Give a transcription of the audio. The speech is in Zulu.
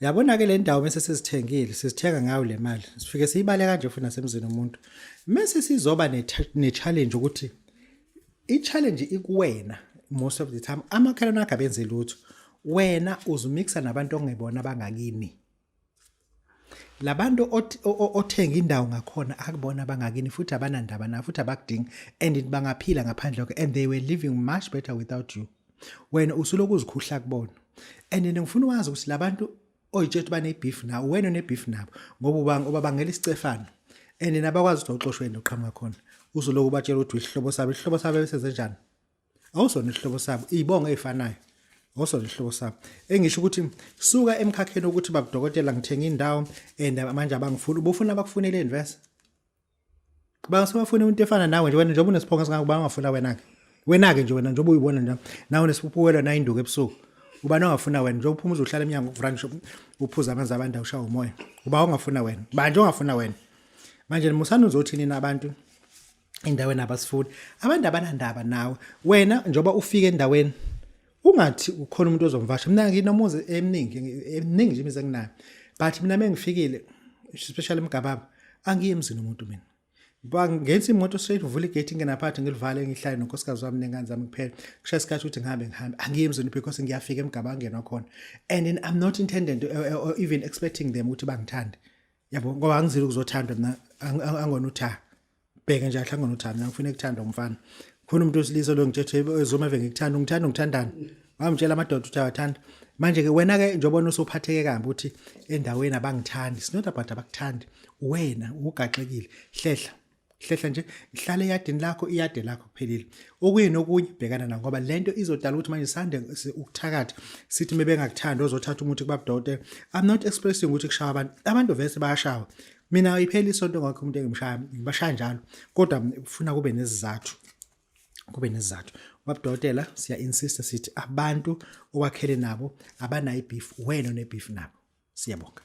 Uyabona ke le ndawo mase sizithengile, sizithenga ngayo le mali. Sifike siyibale kanje futhi nasemzini umuntu. Mase sizoba ne challenge ukuthi i challenge ikuwena most of the time. Amakhelwane akho abenze lutho. Wena uzumixa nabantu ongebona abangakini. Labantu othenga indawo ngakhona akubona abangakini futhi abanandaba na futhi abakudingi and bangaphila ngaphandle kwakho and they were living much better without you. Wena usuloku uzikhuhla kubona. And ngifuna ukwazi ukuthi labantu oyitshela ukuthi bane-beef nawe, wena one-beef nabo ngoba ubang ubabangela isicefano. And nabakwazi ukuthi awuxoshwe wena uqhamuka khona. Usuloku ubatshela ukuthi isihlobo sabo, isihlobo sabo besenze njani? Awusona isihlobo sabo, izibongo ezifanayo. Awusona isihlobo sabo. Engisho ukuthi suka emkhakheni ukuthi babudokotela ngithenga indawo and manje abangifuni. Ubufuna abakufuneleni vese? Bangase bafune umuntu efana nawe nje wena njengoba unesiphongo esingaka bangafuna wena ke. Wena ke nje wena njengoba uyibona nje nawe unesiphuphukelo na induku ebusuku. Ubani ongafuna wena njengoba uphuma uzohlala eminyango uvula ngisho uphuza amanzi abantu awushaya umoya. Uba ongafuna wena. Manje ongafuna wena. Manje musana uzothini nabantu endaweni abasifuni. Abantu abanandaba nawe. Wena njengoba ufika endaweni ungathi ukhona umuntu ozomvasha. Mina nginomuzi eminingi eminingi nje imizi enginayo. But mina mengifikile especially eMgababa angiyi emzini umuntu mina. Bangenza imoto straight uvula igate ingena phakathi ngilivale ngihlale nonkosikazi wami nengane zami kuphela. Kushaya isikhathi ukuthi ngihambe ngihambe. Angiyi emzini because ngiyafika eMgababa ngenwa khona. And then I'm not intended or even expecting them ukuthi bangithande. Yabo ngoba angizile ukuzothandwa mina angona utha. Bheke nje ahlangana uthando mina ngifuna ukuthandwa umfana. Khona umuntu wesilisa lo ngithethe ezoma eve ngikuthanda ungithanda ungithandani. Wamtshela amadoda ukuthi awathanda. Manje ke wena ke njengoba usuphatheke kambi ukuthi endaweni abangithandi. It's not about abakuthandi. Wena ugaxekile. Hlehla. Hlehla nje hlala eyadini lakho iyade lakho kuphelile. Okunye nokunye bhekana nakho ngoba lento izodala ukuthi manje sande ukuthakatha sithi mebengakuthandi ozothatha umuthi kubabudokotela. I'm not expressing ukuthi kushaya abantu. Abantu vese bayashawa. Mina iphela isonto ngakho umuntu engimshaya ngibashaya njalo kodwa ufuna kube nesizathu. Kube nesizathu. Babudokotela siya insist sithi abantu owakhele nabo abanayo beef wena one beef nabo. Siyabonga.